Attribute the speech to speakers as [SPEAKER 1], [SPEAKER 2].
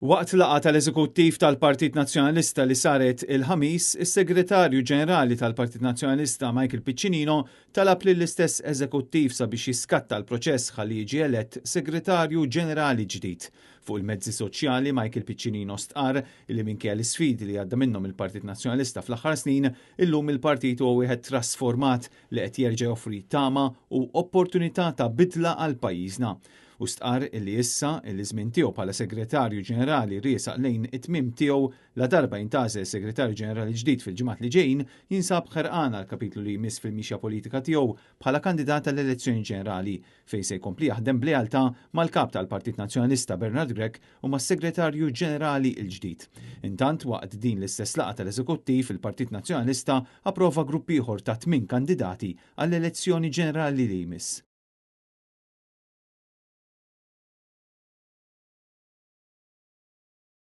[SPEAKER 1] Waqt laqgħa tal-Eżekuttiv tal-Partit Nazzjonalista li saret il-Ħamis, is-Segretarju Ġenerali tal-Partit Nazzjonalista Michael Piccinino talab lill-istess Eżekuttiv sabiex jiskatta l-proċess ħalli jiġi elett Segretarju Ġenerali ġdid. Fuq il-mezzi soċjali Michael Piccinino stqarr li minkejja l-isfidi li għadda minnhom il-Partit Nazzjonalista fl-aħħar snin, illum il-partit huwa wieħed trasformat li qed jerġa' joffri tama u opportunità ta' bidla għal pajjiżna. Hu stqarr illi issa illi ż-żmien tiegħu bħala Segretarju Ġenerali riesaq lejn it-tmiem tiegħu, ladarba jintgħażel Segretarju Ġenerali ġdid fil-ġimgħat li ġejjin, jinsab ħerqan għall-kapitlu li jmiss fil-mixja politika tiegħu bħala kandidat għall-elezzjoni ġenerali, fejn se jkompli jaħdem b'lealtà mal-Kap tal-Partit Nazzjonalista Bernard Grech u mas-Segretarju Ġenerali l-ġdid. Intant, waqt din l-istess laqgħa tal-Eżekuttiv, il-Partit Nazzjonalista approva grupp ieħor ta' tmien kandidati għall-elezzjoni ġenerali li jmiss.